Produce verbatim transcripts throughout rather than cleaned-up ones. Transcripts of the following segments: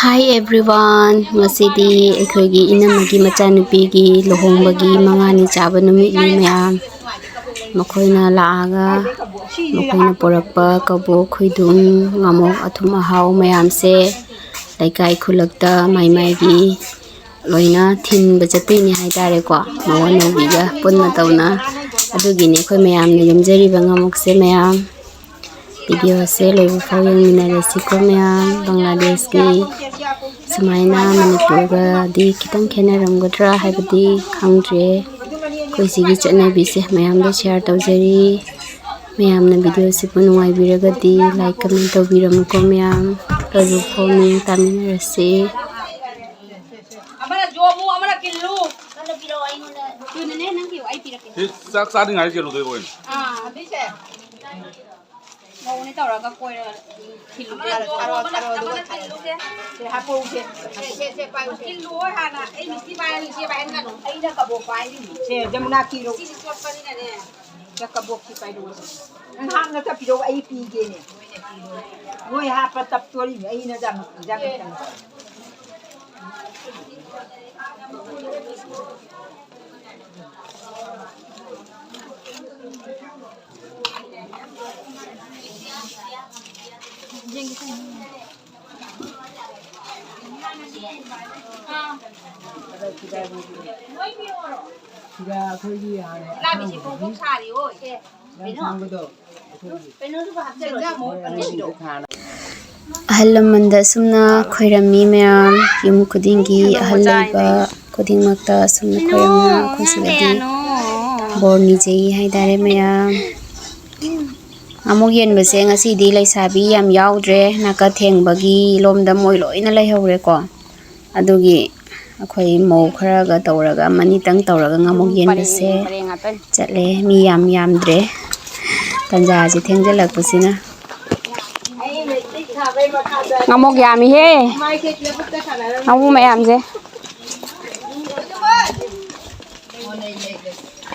Hi everyone, ꯉꯁꯤꯗꯤ ꯑꯩꯈꯣꯏꯒꯤ ꯏꯅꯝꯃꯒꯤ ꯃꯆꯥꯅꯨꯄꯤꯒꯤ ꯂꯨꯍꯣꯡꯕꯒꯤ ꯃꯉꯥꯅꯤ ꯆꯥꯕ ꯅꯨꯃꯤꯠꯅꯤ ꯃꯌꯥꯝ꯫ ꯃꯈꯣꯏꯅ ꯂꯥꯛꯑꯒ ꯃꯈꯣꯏꯅ ꯄꯨꯔꯛꯄ ꯀꯕꯣꯛ, ꯈꯣꯏꯗꯨꯝ, ꯉꯥꯃꯣꯛ, ꯑꯊꯨꯝ ꯑꯍꯥꯎ ꯃꯌꯥꯝꯁꯦ ꯂꯩꯀꯥꯏ ꯈꯨꯜꯂꯛꯇ ꯃꯥꯏ ꯃꯥꯏꯒꯤ ꯂꯣꯏꯅ ꯊꯤꯟꯕ ꯆꯠꯇꯣꯏꯅꯤ ꯍꯥꯏꯇꯥꯔꯦꯀꯣ, ꯃꯧ ꯑꯅꯧꯕꯤꯒ ꯄꯨꯟꯅ ꯇꯧꯅ꯫ ꯑꯗꯨꯒꯤꯅꯤ ꯑꯩꯈꯣꯏ ꯃꯌꯥꯝꯅ ꯌꯣꯝꯖꯔꯤꯕ ꯉꯥꯃꯣꯛꯁꯦ ꯃꯌꯥꯝ꯫ ꯚꯤꯗꯤꯑꯣꯁꯦ ꯂꯣꯏꯕ ꯐꯥꯎ ꯌꯦꯡꯃꯤꯟꯅꯔꯁꯤꯀꯣ ꯃꯌꯥꯝ꯫ ꯕꯪꯒ꯭ꯂꯥꯗꯦꯁꯀꯤ ꯁꯨꯃꯥꯏꯅ ꯃꯅꯤꯄꯨꯔꯒꯗꯤ ꯈꯤꯇꯪ ꯈꯦꯠꯅꯔꯝꯒꯗ꯭ꯔꯥ ꯍꯥꯏꯕꯗꯤ ꯈꯪꯗ꯭ꯔꯦ꯫ ꯑꯩꯈꯣꯏ ꯁꯤꯒꯤ ꯆꯠꯅꯕꯤꯁꯦ ꯃꯌꯥꯝꯗ ꯁꯤꯌꯥꯔ ꯇꯧꯖꯔꯤ꯫ ꯃꯌꯥꯝꯅ ꯚꯤꯗꯤꯑꯣꯁꯤꯕꯨ ꯅꯨꯡꯉꯥꯏꯕꯤꯔꯒꯗꯤ ꯂꯥꯏꯛ, ꯀꯃꯦꯟ ꯇꯧꯕꯤꯔꯝꯃꯨꯀꯣ ꯃꯌꯥꯝ꯫ ꯂꯣꯏꯕ ꯐꯥꯎ ꯃꯌꯥꯝ ꯇꯥꯃꯤꯟꯅꯔꯁꯤ꯫ ꯑꯃꯅ ꯌꯣꯝꯃꯨ, ꯑꯃꯅ ꯀꯤꯜꯂꯨ꯫ ꯑꯗꯨꯅꯅꯦ, ꯅꯪꯒꯤ ꯑꯩ ꯄꯤꯔꯛꯀꯦ꯫ ꯁꯤ ꯆꯥꯛ ꯆꯥꯗ꯭ꯔꯤꯉꯩꯗ ꯀꯤꯜꯂꯨꯗꯣꯏꯕ ꯑꯣꯏꯅ꯫ ꯑꯥ, ꯑꯗꯨꯏꯁꯦ꯫ ꯃꯧꯅꯦ ꯇꯧꯔꯒ ꯀꯣꯏꯔꯒ ꯊꯤꯜꯂꯨꯒꯦ꯫ ꯑꯃꯅ ꯌꯣꯝꯃꯨ, ꯑꯃꯅ ꯀꯤꯜꯂꯨ꯫ ꯁꯦ, ꯍꯥꯞꯄꯛꯎꯁꯦ꯫ ꯁꯦ, ꯁꯦ, ꯁꯦ, ꯄꯥꯏꯌꯨꯁꯦ꯫ ꯀꯤꯜꯂꯨ ꯍꯣꯏ ꯍꯥꯟꯅ, ꯑꯩ ꯃꯤꯁꯇꯤ ꯄꯥꯏꯔꯒ ꯏꯆꯦ ꯄꯥꯏꯍꯟꯒꯅꯨ꯫ ꯑꯩꯅ ꯀꯕꯣꯛ ꯄꯥꯏꯔꯤꯅꯤ꯫ ꯁꯦ, ꯖꯃꯨꯅꯥ ꯀꯤꯔꯣ꯫ ꯁꯤꯗꯤ ꯆꯣꯠꯄꯅꯤꯅꯅꯦ꯫ ꯁꯦ, ꯀꯕꯣꯛꯁꯤ ꯄꯥꯏꯔꯛꯑꯣꯁꯦ꯫ ꯅꯪ ꯍꯥꯞꯅ ꯆꯠꯄꯤꯔꯣ, ꯑꯩ ꯄꯤꯒꯦꯅꯦ꯫ ꯃꯣꯏ ꯍꯥꯞꯄ ꯇꯞꯇꯣꯔꯤꯅꯦ, ꯑꯩꯅ ꯌꯥꯝ ꯌꯥꯝ ꯁꯤꯗ ꯑꯩꯈꯣꯏꯒꯤ ꯍꯥꯟꯅ ꯂꯥꯕꯤꯁꯤ ꯐꯣꯡ ꯐꯣꯡ ꯁꯥꯔꯤ ꯍꯣꯏ꯫ ꯌꯥꯝ ꯁꯥꯡꯕꯗꯣ꯫ ꯑꯍꯜ ꯂꯃꯟꯗ ꯑꯁꯨꯝꯅ ꯈꯣꯏꯔꯝꯃꯤ ꯃꯌꯥꯝ, ꯌꯨꯝ ꯈꯨꯗꯤꯡꯒꯤ ꯑꯍꯜ ꯂꯩꯕ ꯈꯨꯗꯤꯡꯃꯛꯇ ꯑꯁꯨꯝꯅ ꯈꯣꯏꯔꯝꯅ ꯑꯩꯈꯣꯏ ꯁꯤꯗꯗꯤ ꯕꯣꯔ ꯅꯤꯖꯩ ꯍꯥꯏꯇꯥꯔꯦ ꯃꯌꯥꯝ꯫ ꯑꯃꯨꯛ ꯌꯦꯟꯕꯁꯦ ꯉꯁꯤꯗꯤ ꯂꯩꯁꯥꯕꯤ ꯌꯥꯝ ꯌꯥꯎꯗ꯭ꯔꯦ, ꯅꯥꯀ ꯊꯦꯡꯕꯒꯤ ꯂꯣꯝꯗ ꯃꯣꯏ ꯂꯣꯏꯅ ꯂꯩꯍꯧꯔꯦꯀꯣ꯫ ꯑꯗꯨꯒꯤ ꯑꯩꯈꯣꯏ ꯃꯧ ꯈꯔꯒ ꯇꯧꯔꯒ, ꯑꯃꯅꯤꯇꯪ ꯇꯧꯔꯒ ꯉꯥꯃꯨꯛ ꯌꯦꯟꯕꯁꯦ ꯆꯠꯂꯦ꯫ ꯃꯤ ꯌꯥꯝ ꯌꯥꯝꯗ꯭ꯔꯦ, ꯇꯟꯖꯥꯁꯦ ꯊꯦꯡꯖꯤꯜꯂꯛꯄꯁꯤꯅ꯫ ꯉꯥꯃꯨꯛ ꯌꯥꯝꯃꯤꯍꯦ, ꯉꯥꯃꯨꯛ ꯃꯌꯥꯝꯁꯦ꯫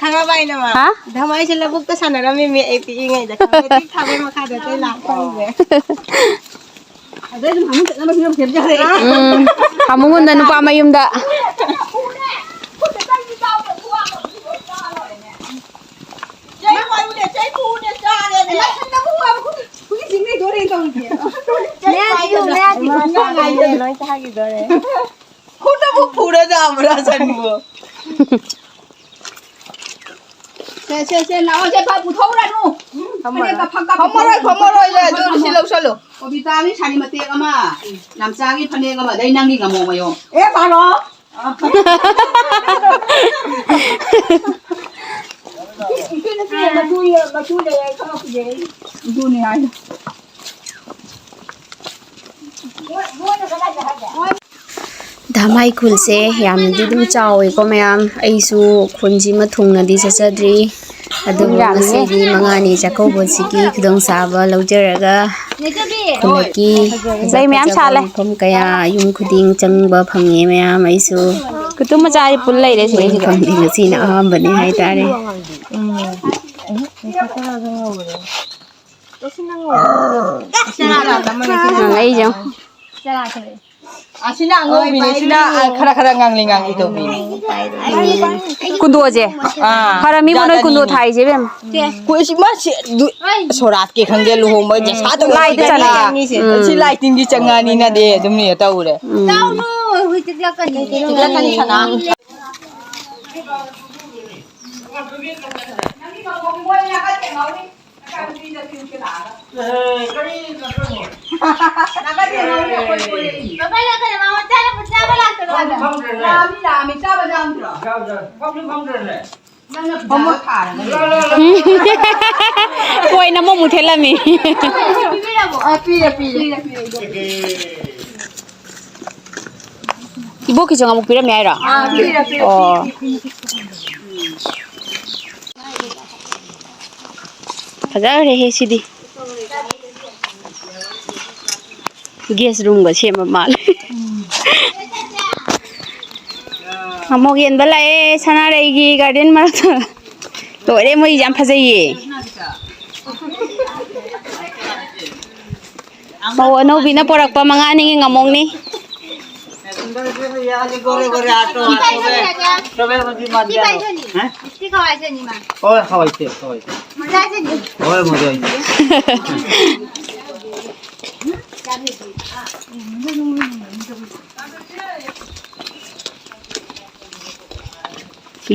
ꯈꯪꯉꯕ ꯑꯩꯅ ꯃꯥ? ꯍꯥ? ꯙꯃꯥꯏꯁꯦ ꯂꯧꯕꯨꯛꯇ ꯁꯥꯟꯅꯔꯝꯃꯤꯃꯤ ꯑꯩ ꯄꯤꯛꯏꯉꯩꯗ꯫ ꯈꯪꯕ꯭ꯔꯥ? ꯆꯤꯛ ꯊꯥꯕꯩ ꯃꯈꯥꯗ ꯑꯇꯩ ꯂꯥꯛ ꯐꯪꯗ꯭ꯔꯦ꯫ ꯑꯗꯩ ꯑꯗꯨꯝ ꯍꯥꯃꯨꯡ ꯆꯠꯅꯕ ꯐꯤꯕꯝ ꯁꯦꯝꯖꯈ꯭ꯔꯦ꯫ ꯎꯝ, ꯍꯥꯃꯨꯡ ꯍꯣꯟꯗ ꯅꯨꯄꯥ ꯃꯌꯨꯝꯗ꯫ ꯆꯩ ꯄꯨꯅꯦ, ꯆꯩ ꯄꯨꯅꯦ, ꯆꯥꯔꯦꯅꯦ꯫ ꯍꯧꯖꯤꯛ ꯆꯤꯡꯅꯩꯗꯣꯔꯦꯅ ꯇꯧꯔꯤꯁꯦ꯫ ꯃꯌꯥ ꯆꯤꯛꯎ, ꯃꯌꯥ ꯆꯤꯛꯎ꯫ ꯂꯣꯏ ꯆꯥꯈꯤꯗꯣꯔꯦ꯫ ꯈꯨꯠꯅꯕꯨ ꯄꯨꯔ ꯆꯥꯕ꯭ꯔꯥ ꯁꯟꯕꯨ? ꯁꯦ, ꯁꯦ, ꯁꯦ, ꯂꯥꯛꯑꯣ, ꯁꯦ, ꯐ-, ꯄꯨꯊꯣꯛꯎꯔꯅꯨ꯫ ꯐꯝꯃꯔꯣꯏ꯫ ꯐꯅꯦꯛꯀ ꯐꯛꯀ ꯐꯝꯃꯔꯣꯏ, ꯄꯨꯊꯣꯛꯎꯔꯅꯨ꯫ ꯐꯝꯃꯔꯣꯏ, ꯂꯦ, ꯑꯗꯨ ꯁꯤ ꯂꯧꯁꯜꯂꯨ꯫ ꯀꯣꯕꯤꯇꯥꯒꯤ ꯁꯥꯔꯤ ꯃꯇꯦꯛ ꯑꯃ, ꯅꯝꯆꯥꯒꯤ ꯐꯅꯦꯛ ꯑꯃ, ꯑꯗꯩ ꯅꯪꯒꯤ ꯉꯃꯣ ꯃꯌꯣꯝ꯫ ꯑꯦ, ꯄꯥꯜꯂꯣ꯫ ꯏꯆꯦ ꯅꯠꯇꯦ, ꯃꯇꯨ ꯌꯦ-, ꯃꯇꯨ ꯂꯩ, ꯑꯩ ꯈꯪꯉꯛꯄꯁꯦ꯫ ꯑꯗꯨꯅꯦ ꯍꯥꯏꯗꯣ꯫ ꯙꯃꯥꯏ ꯈꯨꯜꯁꯦ ꯌꯥꯝꯅꯗꯤ ꯑꯗꯨꯝ ꯆꯥꯎꯋꯦꯀꯣ ꯃꯌꯥꯝ꯫ ꯑꯩꯁꯨ ꯈꯨꯟꯁꯤꯃ ꯊꯨꯡꯅꯗꯤ ꯆꯠꯆꯗ꯭ꯔꯤ, ꯑꯗꯨꯕꯨ ꯉꯁꯤꯗꯤ ꯃꯉꯥꯅꯤ ꯆꯥꯛꯀꯧꯕꯁꯤꯒꯤ ꯈꯨꯗꯣꯡꯆꯥꯕ ꯂꯧꯖꯔꯒ ꯈꯨꯜꯂꯛꯀꯤ ꯐꯖ ꯂꯩ ꯃꯌꯥꯝ ꯐꯖꯕ ꯁꯥꯠꯂꯦ꯫ ꯃꯐꯝ ꯀꯌꯥ, ꯌꯨꯝ ꯈꯨꯗꯤꯡ ꯆꯪꯕ ꯐꯪꯉꯦ ꯃꯌꯥꯝ꯫ ꯑꯩꯁꯨ ꯀꯨꯇꯨꯝ ꯃꯆꯥꯁꯦ ꯄꯨꯜ ꯂꯩꯔꯦ ꯁꯤꯗꯩꯁꯤꯗ꯫ ꯃꯐꯝꯗꯤ ꯉꯁꯤꯅ ꯑꯍꯥꯟꯕꯅꯤ ꯍꯥꯏꯇꯥꯔꯦ꯫ ꯉꯥꯡꯉꯛꯏꯁꯦ ꯌꯦꯡꯉꯣ꯫ ꯑꯁꯤꯅ ꯑꯉꯧꯕꯤꯅꯦ, ꯁꯤꯅ, ꯑ, ꯈꯔ ꯈꯔ ꯉꯥꯡꯂꯤ ꯉꯥꯡꯂꯤ ꯇꯧꯕꯤ꯫ ꯀꯨꯟꯗꯣꯁꯦ꯫ ꯑꯥ, ꯐꯔꯃꯤꯕꯨ ꯅꯣꯏ ꯀꯨꯟꯗꯣ ꯊꯥꯏꯁꯦ ꯏꯕꯦꯝꯃ꯫ ꯀꯨꯏꯁꯤ ꯃꯥ ꯁꯤ ꯗꯨ-, ꯁꯣꯔꯥꯠꯀꯤ ꯈꯪꯗꯦ, ꯂꯨꯍꯣꯡꯕ ꯖꯁꯥꯗ ꯂꯥꯏꯗ ꯆꯠꯂꯦ꯫ ꯎꯝ꯫ ꯁꯤ ꯂꯥꯏ ꯇꯤꯟꯒꯤ ꯆꯪꯉꯛꯑꯅꯤꯅꯗꯤ ꯑꯗꯨꯝ ꯇꯧꯔꯦ꯫ ꯎꯝ꯫ ꯆꯥꯎꯅꯨ, ꯍꯨꯏ ꯆꯤꯛꯂꯛꯀꯅꯤ꯫ ꯆꯤꯛꯂꯛꯀꯅꯤ ꯁꯅꯥ꯫ ꯄꯣꯏꯟ ꯑꯃꯃꯨꯛ ꯊꯦꯠꯂꯝꯃꯤ꯫ ꯑ, ꯄꯤꯔꯦ, ꯄꯤꯔꯦ꯫ ꯏꯕꯣꯛꯀꯤꯁꯨ ꯑꯃꯨꯛ ꯄꯤꯔꯝꯃꯦ ꯍꯥꯏꯔꯣ? ꯑꯥ, ꯄꯤꯔꯦ, ꯄꯤꯔꯦ꯫ ꯑꯣ꯫ ꯐꯖꯈ꯭ꯔꯦꯍꯦ ꯁꯤꯗꯤ꯫ ꯒꯦꯁ ꯔꯨꯝꯒ ꯁꯦꯝꯕ ꯃꯥꯜꯂꯦ꯫ ꯑꯃꯨꯛ ꯌꯦꯟꯕ ꯂꯥꯛꯑꯦ ꯁꯅꯥꯔꯩꯒꯤ ꯒꯥꯔꯗꯦꯟ ꯃꯔꯛꯇ꯫ ꯂꯣꯏꯔꯦ, ꯃꯣꯏ ꯌꯥꯝ ꯐꯖꯩꯌꯦ꯫ ꯃꯧ ꯑꯅꯧꯕꯤꯅ ꯄꯣꯔꯛꯄ ꯃꯉꯥꯅꯤꯒꯤ ꯉꯥꯃꯣꯛꯅꯤ꯫ सुंदर से भैया, आज गोरे गोरे आटो, आटो में। सबे मुझे मान जाओ। हैं? इसकी खवाई से नहीं मान। ओए, खवाई से, खवाई से। मजा से नहीं। ओए, मजा आई।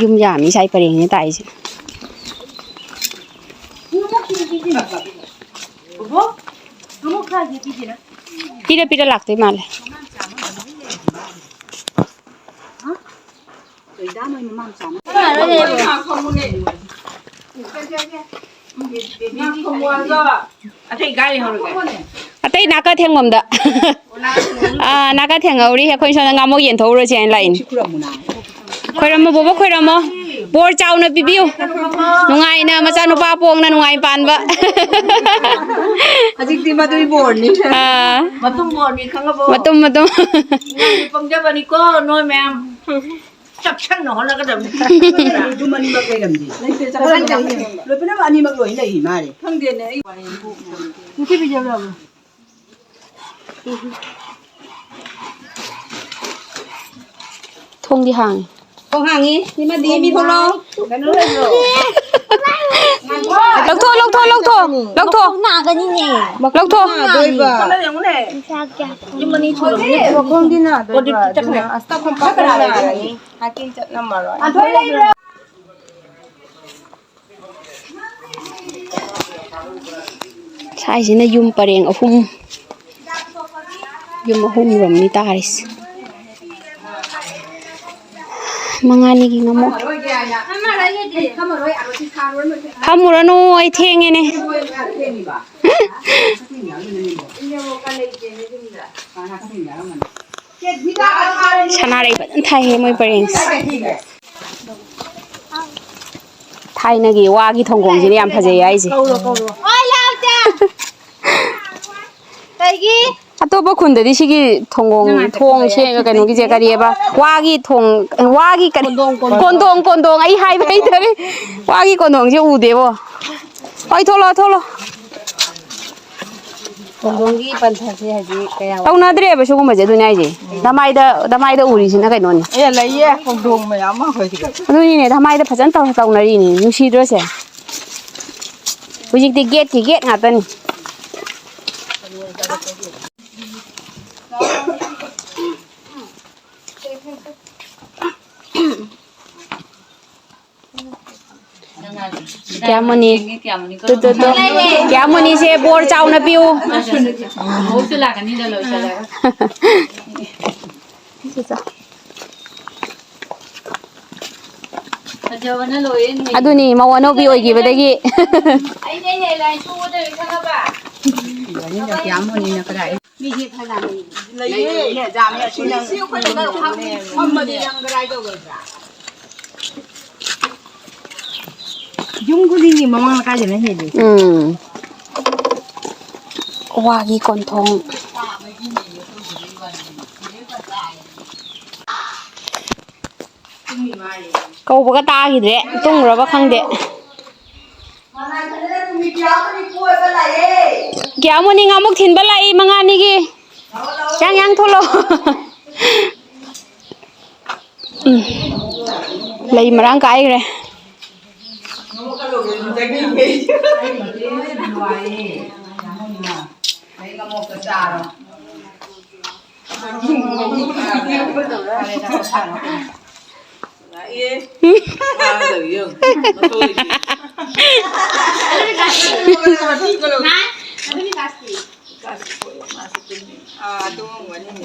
ꯌꯨꯝ ꯌꯥꯝꯃꯤ ꯁꯥꯏ ꯄꯔꯦꯡꯅꯦ ꯇꯥꯏꯁꯦ꯫ ꯄꯤꯔ ꯄꯤꯔ ꯂꯥꯛꯇꯣꯏ ꯃꯥꯜꯂꯦ꯫ ꯑꯇꯩ ꯅꯥꯀ ꯊꯦꯡꯐꯝꯗ꯫ ꯑꯥ, ꯅꯥꯀ ꯊꯦꯡꯍꯧꯔꯤ꯫ ꯑꯩꯈꯣꯏ ꯁꯣꯝꯗ ꯉꯥꯃꯣꯛ ꯌꯦꯟ ꯊꯣꯛꯎꯔꯁꯦ ꯍꯥꯏꯅ ꯂꯥꯛꯏꯅꯤ꯫ ꯈꯣꯏꯔꯝꯃꯣ ꯕꯣꯕꯣ, ꯈꯣꯏꯔꯝꯃꯣ꯫ ꯕꯣꯔ ꯆꯥꯎꯅ ꯄꯤꯕꯤꯌꯨ꯫ ꯅꯨꯡꯉꯥꯏꯅ ꯃꯆꯥꯅꯨꯄꯥ ꯄꯣꯛꯅ ꯅꯨꯡꯉꯥꯏ ꯄꯥꯟꯕ꯫ ꯍꯧꯖꯤꯛꯇꯤ ꯃꯗꯨꯒꯤ ꯕꯣꯔꯅꯤ꯫ ꯑꯥ꯫ ꯃꯇꯨꯝ ꯕꯣꯔꯅꯤ ꯈꯪꯉꯕꯣ? ꯃꯇꯨꯝ, ꯃꯇꯨꯝ꯫ ꯅꯨꯡꯉꯥꯏꯅ ꯄꯪꯖꯕꯅꯤꯀꯣ ꯅꯣꯏ ꯃꯌꯥꯝ꯫ ꯆꯥꯛꯁꯟꯅ ꯍꯣꯠꯅꯒꯗꯕꯅꯤ꯫ ꯑꯗꯨ ꯃꯅꯤꯡꯃꯛ ꯂꯩꯔꯝꯗꯦ꯫ ꯂꯩꯇꯦ, ꯆꯥꯛꯁꯟ ꯂꯣꯏꯅꯃꯛ ꯑꯅꯤꯃꯛ ꯂꯣꯏ ꯂꯩꯔꯤ ꯃꯥꯜꯂꯦ꯫ ꯈꯪꯗꯦꯅꯦ ꯑꯩ꯫ ꯅꯨꯡꯁꯤꯕꯤꯖꯕ꯭ꯔꯕ? ꯊꯣꯡꯗꯤ ꯍꯥꯡꯉꯤ꯫ ꯊꯣꯡ ꯍꯥꯡꯉꯤ꯫ ꯁꯤꯃꯗꯤ ꯃꯤ ꯊꯣꯛꯂꯛꯑꯣ꯫ ꯀꯩꯅꯣ ꯂꯩꯕ꯭ꯔꯣ? ꯂꯧꯊꯣꯛ, ꯂꯧꯊꯣꯛ, ꯂꯧꯊꯣꯛ, ꯂꯧꯊꯣꯛ꯫ ꯅꯥꯒꯅꯤꯅꯦ꯫ ꯂꯧꯊꯣꯛ꯫ ꯅꯥꯗꯣꯏꯕ꯫ ꯁꯣꯝꯗ ꯌꯦꯡꯉꯨꯅꯦ꯫ ꯌꯨꯝ ꯑꯅꯤ ꯁꯨꯔꯕꯅꯦ꯫ ꯃꯈꯣꯡꯗꯤ ꯅꯥꯗꯣꯏꯕ꯫ ꯑꯣ, ꯗ꯭ꯌꯨꯇꯤ ꯆꯠꯈ꯭ꯔꯦ꯫ ꯑꯗꯨꯅ ꯑꯁꯇꯥ ꯈꯣꯡꯄꯥꯛ ꯅꯥꯔꯅꯤ꯫ ꯍꯥꯏꯀꯤꯡ ꯆꯠ ꯉꯝꯃꯔꯣꯏ꯫ ꯁ꯭ꯋꯥꯏꯁꯤꯅ ꯌꯨꯝ ꯄꯔꯦꯡ ꯑꯍꯨꯝ, ꯌꯨꯝ ꯑꯍꯨꯝ ꯔꯣꯝꯅꯤ ꯇꯥꯔꯤꯁꯦ꯫ ꯃꯉꯥꯅꯤꯒꯤ ꯉꯝꯃꯣ꯫ ꯐꯝꯃꯨꯔꯅꯨ, ꯑꯩ ꯊꯦꯡꯉꯦꯅꯦ꯫ ꯁꯅꯥꯔꯩ ꯐꯖꯅ ꯊꯥꯏꯍꯦ ꯃꯣꯏ ꯄꯔꯦꯡꯁꯦ꯫ ꯊꯥꯏꯅꯒꯤ ꯋꯥꯒꯤ ꯊꯣꯡꯒꯣꯡꯁꯤꯅ ꯌꯥꯝ ꯐꯖꯩ ꯍꯥꯏꯁꯦ꯫ ꯀꯩꯒꯤ? ꯑꯇꯣꯞꯄ ꯈꯨꯟꯗꯗꯤ ꯁꯤꯒꯤ ꯊꯣꯡꯒꯣꯡ, ꯊꯣꯡ ꯁꯦ-, ꯀꯩꯅꯣꯒꯤꯁꯦ ꯀꯔꯤꯑꯕ? ꯋꯥꯒꯤ ꯊꯣꯡ, ꯋꯥꯒꯤ ꯀꯔꯤ? ꯀꯣꯟꯗꯣꯡ, ꯀꯣꯟꯗꯣꯡ꯫ ꯀꯣꯟꯗꯣꯡ, ꯀꯣꯟꯗꯣꯡ꯫ ꯑꯩ ꯍꯥꯏꯕ ꯍꯩꯇꯔꯦ꯫ ꯋꯥꯒꯤ ꯀꯣꯟꯗꯣꯡꯁꯦ ꯎꯗꯦꯕꯣ꯫ ꯍꯣꯏ, ꯊꯣꯛꯂꯛꯑꯣ, ꯊꯣꯛꯂꯛꯑꯣ꯫ ꯈꯣꯡꯖꯣꯝꯒꯤ ꯄꯟꯊꯁꯦ ꯍꯧꯖꯤꯛ ꯀꯌꯥ ꯋꯥꯠꯂꯤ? ꯇꯧꯅꯗ꯭ꯔꯦꯕ ꯁꯤꯒꯨꯝꯕꯁꯦ, ꯑꯗꯨꯅꯦ ꯍꯥꯏꯁꯦ꯫ ꯎꯝ꯫ ꯗꯃꯥꯏꯗ, ꯗꯃꯥꯏꯗ ꯎꯔꯤꯁꯤꯅ ꯀꯩꯅꯣꯅꯤ꯫ ꯑꯦ, ꯂꯩꯌꯦ, ꯍꯧꯗꯣꯡ ꯃꯌꯥꯝ ꯑꯃ ꯑꯩꯈꯣꯏ ꯁꯤꯗ꯫ ꯑꯗꯨꯅꯤꯅꯦ, ꯗꯃꯥꯏꯗ ꯐꯖꯅ ꯇꯧ-, ꯇꯧꯅꯔꯤꯅꯤ, ꯅꯨꯡꯁꯤꯗ꯭ꯔꯣꯁꯦ? ꯍꯧꯖꯤꯛꯇꯤ ꯒꯦꯠꯀꯤ ꯒꯦꯠ ꯉꯥꯛꯇꯅꯤ꯫ ꯀꯌꯥꯃꯅꯤ? Two, two, two. ꯀꯌꯥꯃꯅꯤꯁꯦ ꯕꯣꯔ ꯆꯥꯎꯅ ꯄꯤꯌꯨ꯫ ꯃꯍꯨꯠꯁꯨ ꯂꯥꯛꯀꯅꯤꯗ ꯂꯣꯏꯁꯤꯜꯂꯒ꯫ ꯐꯖꯕꯅ ꯂꯣꯏꯔꯦꯅꯦ꯫ ꯑꯗꯨꯅꯤ, ꯃꯧ ꯑꯅꯧꯕꯤ ꯑꯣꯏꯈꯤꯕꯗꯒꯤ꯫ ꯑꯩꯅ ꯍꯦꯟꯂꯥꯏꯟ ꯁꯨꯒꯗꯧꯔꯤ ꯈꯪꯉꯕ? ꯀꯌꯥꯃꯅꯤꯅ ꯀꯗꯥꯏ? ꯃꯤꯁꯦ ꯐꯅꯌꯥꯝ ꯂꯩꯌꯦ꯫ ꯂꯩꯌꯦ, ꯌꯥꯝꯃꯦ꯫ ꯑꯁꯤ ꯅꯪ ꯁꯤ ꯑꯩꯈꯣꯏꯅ ꯐꯝꯃꯗꯤ ꯅꯪ ꯀꯗꯥꯏ ꯇꯧꯒꯗ꯭ꯔꯥ? ꯌꯨꯝ ꯈꯨꯗꯤꯡꯒꯤ ꯃꯃꯥꯡ ꯂꯩꯀꯥꯏꯗꯅ ꯍꯦꯜꯂꯤ꯫ ꯎꯝ꯫ ꯋꯥꯒꯤ ꯀꯣꯟꯊꯣꯡ꯫ ꯀꯧꯕꯒ ꯇꯥꯈꯤꯗ꯭ꯔꯦ, ꯇꯨꯝꯈ꯭ꯔꯕ ꯈꯪꯗꯦ꯫ ꯀꯌꯥꯃꯨꯅꯤꯡ ꯑꯃꯨꯛ ꯊꯤꯟꯕ ꯂꯥꯛꯏ ꯃꯉꯥꯅꯤꯒꯤ꯫ ꯌꯥꯡ ꯌꯥꯡ ꯊꯣꯛꯂꯛꯑꯣ꯫ ꯎꯝ꯫ ꯂꯩ ꯃꯔꯥꯡ ꯀꯥꯏꯈ꯭ꯔꯦ꯫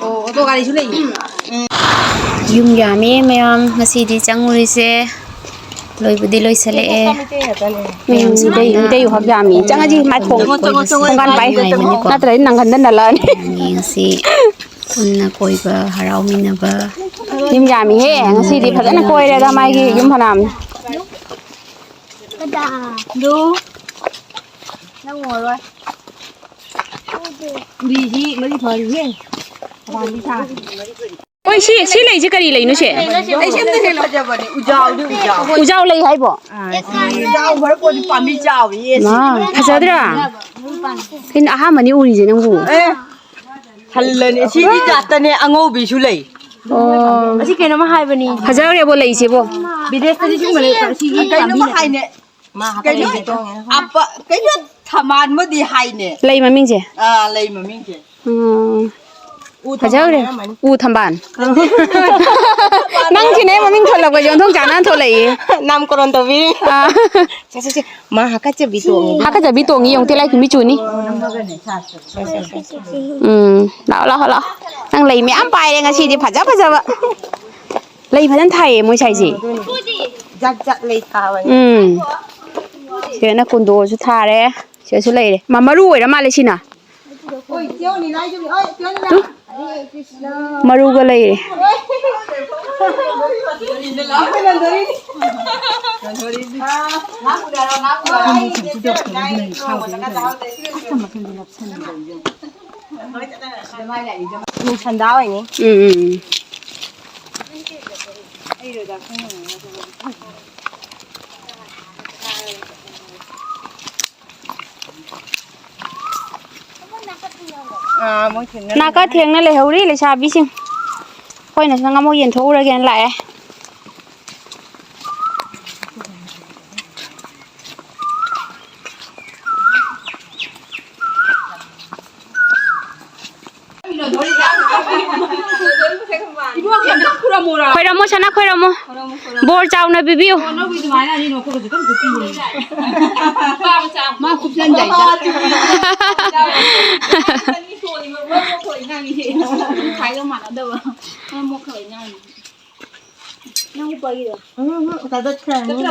ꯑꯣ, ꯑꯣꯇꯣ ꯒꯥꯔꯤꯁꯨ ꯂꯩ꯫ ꯌꯨꯝ ꯌꯥꯝꯃꯤ ꯃꯌꯥꯝ ꯉꯁꯤꯗꯤ ꯆꯪꯉꯨꯔꯤꯁꯦ꯫ ꯂꯣꯏꯕꯨꯗꯤ ꯂꯣꯏꯁꯤꯜꯂꯛꯑꯦ꯫ ꯃꯌꯥꯝ ꯃꯤꯇꯩ, ꯁꯨꯃꯥꯏꯅ ꯃꯤꯇꯩ ꯌꯨꯍꯥꯛ ꯌꯥꯝꯃꯤ꯫ ꯆꯪꯉꯁꯤ, ꯃꯥꯏ ꯊꯣꯡ ꯆꯪꯉꯣ, ꯆꯪꯉꯣ, ꯆꯪꯉꯣ, ꯊꯣꯡꯒꯥꯟ ꯄꯥꯏ꯫ ꯅꯨꯡꯉꯥꯏꯕꯅꯤꯀꯣ꯫ ꯅꯠꯇ꯭ꯔꯗꯤ ꯅꯪꯒꯟꯗ ꯅꯜꯂꯛꯑꯅꯤ꯫ ꯃꯌꯥꯝꯒꯤ ꯉꯁꯤ ꯄꯨꯟꯅ ꯀꯣꯏꯕ ꯍꯔꯥꯎꯃꯤꯟꯅꯕ꯫ ꯌꯨꯝ ꯌꯥꯝꯃꯤꯍꯦ꯫ ꯉꯁꯤꯗꯤ ꯐꯖꯅ ꯀꯣꯏꯔꯦꯗ ꯃꯥꯒꯤ ꯌꯨꯝ ꯐꯅꯥꯝ꯫ ꯀꯗꯥ? ꯗꯨ꯫ ꯅꯪ ꯎꯔꯔꯣꯏ꯫ ꯎꯗꯦ꯫ ꯎꯔꯤꯁꯤ ꯃꯔꯤ ꯐꯔꯤꯍꯦ꯫ ꯃꯄꯥꯟꯗꯤ ꯁꯥ꯫ ꯍꯣꯏ, ꯁꯤ ꯁꯤ ꯂꯩꯁꯦ ꯀꯔꯤ ꯂꯩꯅꯣ ꯁꯦ? ꯑꯩ ꯁꯤ ꯑꯝꯇ ꯍꯦꯛ ꯂꯧ-, ꯐꯖꯕꯅꯦ, ꯎꯖꯥꯎꯗꯤ ꯎꯖꯥꯎ꯫ ꯎꯖꯥꯎ ꯂꯩ ꯍꯥꯏꯕꯣ? ꯎꯖꯥꯎ ꯈꯔ ꯄꯣꯠꯇꯤ ꯄꯥꯝꯕꯤ ꯆꯥꯎꯔꯤꯌꯦ ꯁꯤ꯫ ꯃꯥ, ꯐꯖꯗ꯭ꯔꯥ? ꯀꯩꯅꯣ ꯑꯍꯥꯟꯕꯅꯤ ꯎꯔꯤꯁꯦ ꯅꯪꯕꯨ? ꯑꯦ, ꯍꯜꯂꯅꯤ꯫ ꯁꯤꯒꯤ ꯖꯥꯠꯇꯅꯦ ꯑꯉꯧꯕꯤꯁꯨ ꯂꯩ꯫ ꯑꯣ꯫ ꯑꯁꯤ ꯀꯩꯅꯣꯝꯃ ꯍꯥꯏꯕꯅꯤ꯫ ꯐꯖꯈ꯭ꯔꯦꯕꯣ ꯂꯩꯁꯤꯕꯣ꯫ ꯕꯤꯗꯦꯁꯇꯗꯤ ꯁꯤꯒꯨꯝꯕ ꯂꯩꯇ꯭ꯔꯣ? ꯁꯤꯒꯤ ꯀꯩꯅꯣꯝꯃ ꯄꯥꯝꯕꯤ ꯂꯩ꯫ ꯍꯥꯏꯅꯦ꯫ ꯃꯥ ꯍꯥꯞꯄ ꯀꯩꯅꯣ, ꯂꯩ꯫ ꯑꯄ-, ꯀꯩꯅꯣ ꯊꯝꯕꯥꯜ ꯑꯃꯗꯤ ꯍꯥꯏꯅꯦ꯫ ꯂꯩ ꯃꯃꯤꯡꯁꯦ? ꯑꯥ, ꯂꯩ ꯃꯃꯤꯡꯁꯦ꯫ ꯎꯝ꯫ ꯎ ꯊꯝꯕꯥꯜ ꯐꯖꯈ꯭ꯔꯦ꯫ ꯑꯣꯏꯔꯝꯃꯅꯤ꯫ ꯎ ꯊꯝꯕꯥꯜ꯫ ꯅꯪꯁꯤꯅꯦ ꯃꯃꯤꯡ ꯊꯣꯜꯂꯛꯄꯁꯦ ꯑꯣꯟꯊꯣꯛ ꯆꯥꯅ ꯊꯣꯛꯂꯛꯏ꯫ ꯅꯥꯝꯀꯔꯣꯟ ꯇꯧꯕꯤꯔꯤ꯫ ꯑꯥ꯫ ꯁꯦ, ꯁꯦ, ꯁꯦ꯫ ꯃꯥ ꯍꯥꯀꯠꯆꯕꯤ ꯇꯣꯡꯉꯤ꯫ ꯍꯥꯀꯠꯆꯕꯤ ꯇꯣꯡꯉꯤ ꯌꯦꯡꯉꯨ, ꯇꯤꯜꯂꯥꯏꯈꯨꯝꯕꯤ ꯆꯨꯅꯤ꯫ ꯎꯝ, ꯂꯥꯛꯑꯣ, ꯂꯥꯛꯑꯣ, ꯂꯥꯛꯑꯣ꯫ ꯅꯪ ꯂꯩ ꯃꯌꯥꯝ ꯄꯥꯏꯔꯦ ꯉꯁꯤꯗꯤ, ꯐꯖ ꯐꯖꯕ꯫ ꯂꯩ ꯐꯖꯅ ꯊꯥꯏꯌꯦ ꯃꯣꯏ ꯁꯥꯏꯁꯦ꯫ ꯖꯥꯠ ꯖꯥꯠ ꯂꯩ ꯊꯥꯕꯅꯦ꯫ ꯎꯝ꯫ ꯁꯤꯗꯅ ꯀꯨꯟꯗꯣꯁꯨ ꯊꯥꯔꯦ꯫ ꯁꯤꯗꯁꯨ ꯂꯩꯔꯦ꯫ ꯃ-, ꯃꯔꯨ ꯑꯣꯏꯔ ꯃꯥꯜꯂꯦ ꯁꯤꯅ꯫ ꯇꯨ꯫ ꯃꯔꯨꯒ ꯂꯩꯔꯦ꯫ ꯁꯟꯗꯥ ꯑꯣꯏꯅꯤ꯫ ꯎꯝ, ꯎꯝ, ꯎꯝ꯫ ꯑꯥ, ꯃꯣꯏ ꯊꯦꯡꯅ ꯅꯥꯀ ꯊꯦꯡꯅ ꯂꯩꯍꯧꯔꯤ ꯂꯩꯁꯥꯕꯤꯁꯤꯡ꯫ ꯑꯩꯈꯣꯏꯅ ꯁꯤꯗ ꯉꯥꯃꯨ ꯌꯦꯟꯊꯣꯛꯎꯔꯒꯦꯅ ꯂꯥꯛꯑꯦ꯫ ꯈꯣꯏꯔꯝꯃꯣ, ꯁꯅꯥ, ꯈꯣꯏꯔꯝꯃꯣ꯫ ꯕꯣꯔ ꯆꯥꯎꯅ ꯄꯤꯕꯤꯌꯨ꯫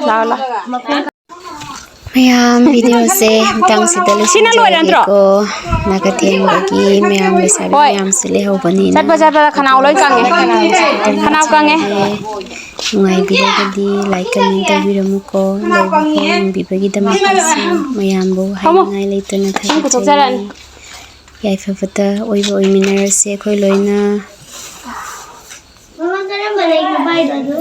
ꯂꯥꯛꯑꯣ, ꯂꯥꯛꯑꯣ꯫ ꯃꯌꯥꯝ, ꯚꯤꯗꯤꯑꯣꯁꯦ ꯃꯇꯥꯡꯁꯤꯗ ꯁꯤꯅ ꯂꯣꯏꯔꯦ ꯅꯠꯇ꯭ꯔꯣ? ꯂꯣꯏꯁꯤꯜꯂꯒꯦꯀꯣ꯫ ꯅꯥꯀꯊꯦꯡꯕꯒꯤ ꯃꯌꯥꯝ ꯂꯩꯁꯥꯕꯤ ꯍꯣꯏ꯫ ꯃꯌꯥꯝꯁꯨ ꯂꯩꯍꯧꯕꯅꯤꯅ꯫ ꯆꯠꯄ ꯆꯠꯄꯗ ꯈꯅꯥꯎ ꯂꯣꯏ ꯀꯪꯉꯦ꯫ ꯈꯅꯥꯎ ꯀꯪꯉꯦ꯫ ꯅꯨꯡꯉꯥꯏꯕꯤꯔꯒꯗꯤ like, comment ꯇꯧꯕꯤꯔꯝꯃꯨꯀꯣ꯫ ꯂꯣꯏꯕ ꯐꯥꯎ ꯌꯦꯡꯕꯤꯕꯒꯤꯗꯃꯛꯇꯁꯨ ꯃꯌꯥꯝꯕꯨ ꯐꯝꯃꯣ꯫ ꯍꯥꯏꯅꯤꯡꯉꯥꯏ ꯂꯩꯇꯅ ꯏꯁꯤꯡ ꯊꯥꯒꯠꯆꯔꯤ꯫ ꯄꯨꯊꯣꯛꯆꯔꯛꯑꯅꯤ꯫ ꯌꯥꯏꯐꯕꯇ ꯑꯣꯏꯕ ꯑꯣꯏꯃꯤꯟꯅꯔꯁꯦ ꯑꯩꯈꯣꯏ ꯂꯣꯏꯅ꯫ ꯂꯩꯈ꯭ꯔꯕ ꯍꯥꯏꯗꯣ ꯑꯗꯨ꯫